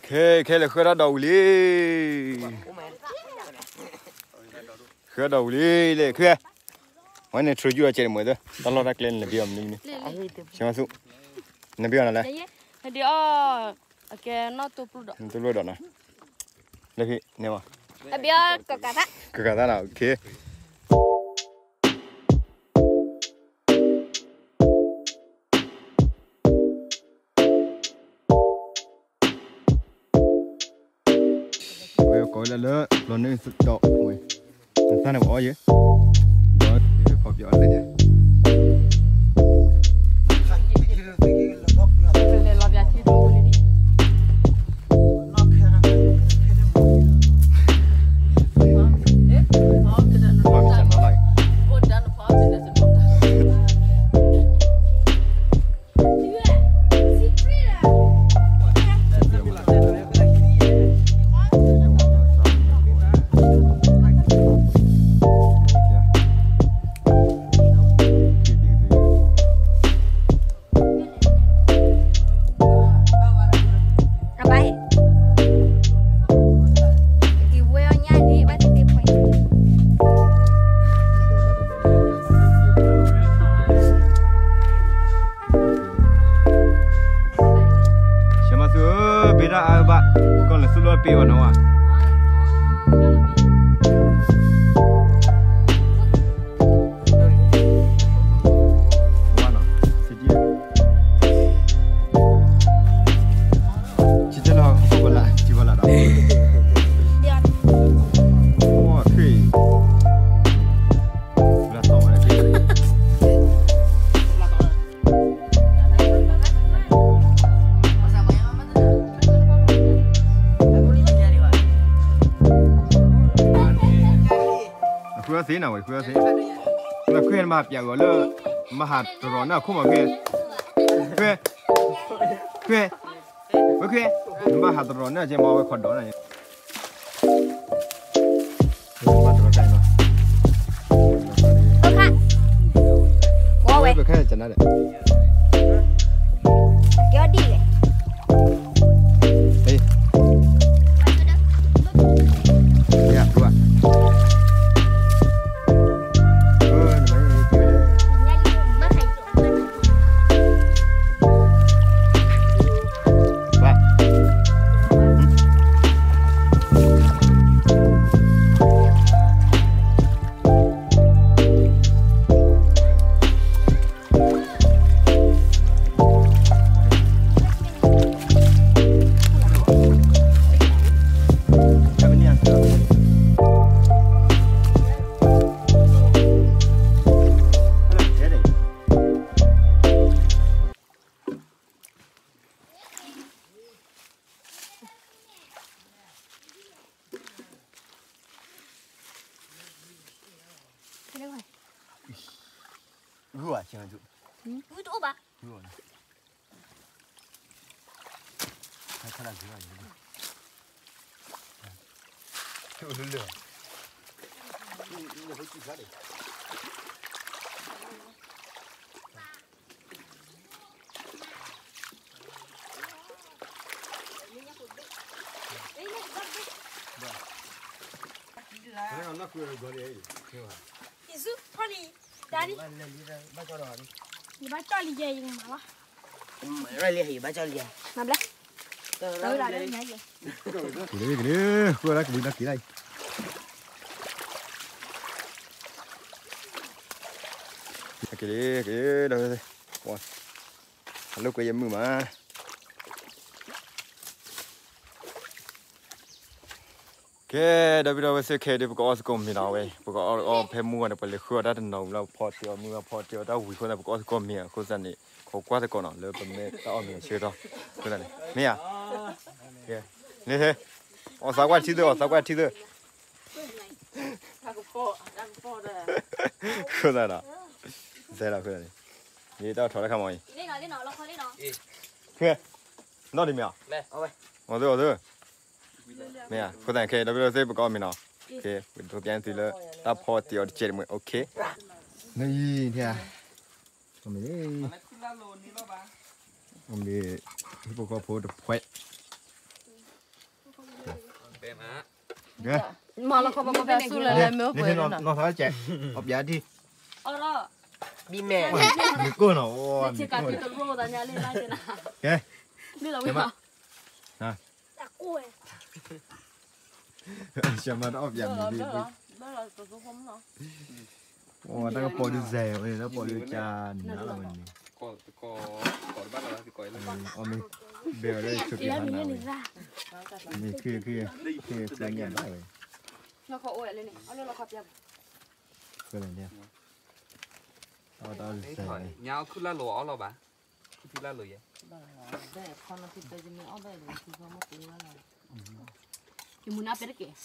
ခဲ ခဲလၢာ်ဃုအီၣ်တၢ်ဒီးဝံၤလံ, ဃုအီၣ်တၢ်ဒီးဝံၤလံလဲၣ် ခဲ, ဝဲန့ၣ် ထြူးယူၢ်အီၣ်ကဲးန့ၣ်မ့ၢ်သၢ, တၢ်လီၢ်တၢ်ကျဲန့ၣ် နဘ့ၣ်အီၤမနုၤမနုၤ, ဆၢမၤဆူၣ်, နဘ့ၣ်အီၤနၤလဲၣ်, နဒုးအီၣ်, ကဲနီၣ်တိၢ်ပျိဒီး, တိၢ်ပျိဒီးနီၤ, လၢဖံန့ၣ်မး, ကကးသၣ်နီၤ, ခဲ ဝဲကိးလၢလၢ လီၤနုာ်ဒီးဝဲ, နသၣ်န့ၣ်ဝဲအီၣ်ယဲ, ဒီးယဖီပျီအီၣ်လၢညါ, ဆၢမၤဆူၣ်ဧၢ, ဘ့ၣ်တၢ်အါဘၣ်, ကီၢ်လၢသူၣ်လီၢ်ပ့ၢ်ဝဲနီၤဝဲ, ဆံးလီၤ ဆံးလီၤဒီး, အဃုအီၣ်သ့နီၤဝဲ ဃုအီၣ်သ့, လၢခွဲးမၤပျးဂီၤလၢ, မၤဟးတရီၤန့ၣ်အခိၣ်မးခွဲး, ခွဲး, ခွဲး, ဝဲခွဲး, မၤဟးတရီၤန့ၣ်ကဲမၤဝဲခီဒီးန့ၣ် ဝဲပခဲကနါဒီး, ကဲဒ်လဲၣ်, ဟဲ, ယၤ, ဂုၢ်ဘၣ်ဆၢ, ဂုၢ်တအိၣ်ဘၣ်, ဂုၢ်ဘၣ်, ယဘၣ်ကၠီၣ်လံယဲ ယကမၤလီၤ, မၤဘျဲ, က့ၤလံ က့ၤလံ, ဃုအီၣ်လၢကဘှံးလီၤက့ၤလံ, က့ၤလံ က့ၤလံ, အလိာ်ကွဲယမုာ်မး ကဲ, ဒီပုၢ်ဒီဝဲၢ်သ့ၣ်ခဲအံၤဒီး ပကအီၣ်သကိးမ့ၤလီၤဝဲ, ပကအီၣ်အီဖဲမုၢ်ဂီၤန့ၣ် ပလဲၤဃုအီၣ်တၢ်တနီၤဝံၤလီၤ, ဖီတ့ၢ်အီၣ်မုၢ်ဂီၤ ဖီတ့ၢ်အီၣ်တၢ်ဝံၤအဃိသတးန့ၣ် ခိးကွၢ်သကိးနီၤ လၢပမ့ၢ်တၢ်အီၣ်မ့ၤအဆၢကတီၢ်အဃိသတးန့ၣ် မ့ၢ်ဧါ, အီၣ်သးကွၢ်ထံသၢ အီၣ်သးကွၢ်ထံသၢ အဃိသတးဒီး စဲလီၤအဃိသတးန့ၣ် ယတၢ်ထီၣ်တၢ်ခါမီၤအံၤ ဖဲ နီၣ်ဒံးမ့ၢ်ဧါ, အီၣ်သ့ အီၣ်သ့ မ့ၢ်ဧါ, အဃိသတးခဲအံၤ ဒီပုၢ်ဒီဝဲၢ်သ့ၣ် ပကအီၣ်မ့ၤနီၤ, ကဲ ပဒိးပျဲသုလၢ တၢ်ဖီတ့ၢ်အီၣ်တကဲးတမှဲၤ okay, နအံၤ အီၣ်မ့ၤ အီၣ်မ့ၤ ဟံၣ်ဖိဃီဖိတဖှဲး, မၤလီၤခီပီပီဖဲန့ၣ် နီၢ်ထီၣ်ကဲ အီၣ်ပျးထံ ဘံမဲာ် မုၢ်ကိၢ်နီၤ ကဲ မ့ၢ်လီၤဝံၤ ဆၢမၤတအီၣ်ပျးမံၤ တၢ်ကပီၤဒုးစဲးဝဲန့ၣ် တၢ်ကပီၤဒုးကၢ်နၤလီၤဝဲန့ၣ် အီၣ်မ့ၢ်ဘဲအီၤလၢဆိးက့ဟါနၤဝဲ မ့ၢ်ခုခု ခုခုညၣ်ဘၣ်ဝဲ ဖဲလဲၣ်န့ၣ် အီၣ်တၢ်စဲး ညါအီၣ်ခုၣ်လၢ်လိၤအီၣ်လီၤဘၣ် ခုၣ်လၢ်လိၤယဲ ယမူနါပဲတက့ၢ်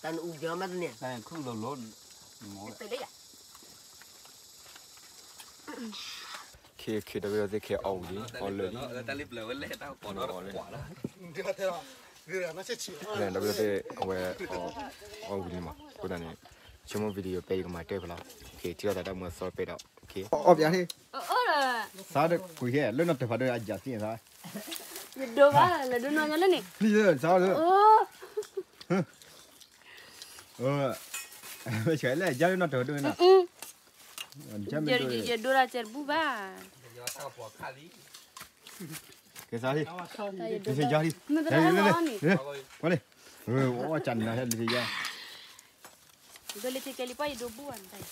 တၢ်နအူကၢမးတန့ၣ် တၢ်နခုၣ်လိၤလိၤ ခဲခဲဒီပုၢ်ဒီဝဲၢ်သ့ၣ် ခဲအီၣ်ဝံၤလံ အီၣ်လၢာ်လံ ဒီပုၢ်ဒီဝဲၢ်သ့ၣ် အဝဲ အီၣ်ဝံၤလံမး အဃိသတးန့ၣ် ဆိကမိၣ် video ပဲယကမၤတၢ်ဖဲလီၤ ခဲထံၣ်လိာ်သးတၢ်မူအသီပဲဒီး ခဲ အီၣ်ပျးန့ၣ် သးကွံာ်ခဲ လၢနီၢ်တၢၤဖးဒိၣ်အယၤသ့ၣ်သး ယဒိဘၣ်လၢဒိနီၢ်ညါလၢန့ၣ် သး ဝဲဆဲးလဲၣ် ယၤလၢနီၢ်တၢၤဖးဒိၣ်န့ၣ် ယဒိတၢ်စဲးတဘူၣ်ဘၣ် ကဲသးလံ ယၤလံ ကွၢ်လံ အီၣ်ကၢ်နၤဟဲလံယၤ ဒိလံကဲလံပှၤယဒိဘူၣ်ဘၣ်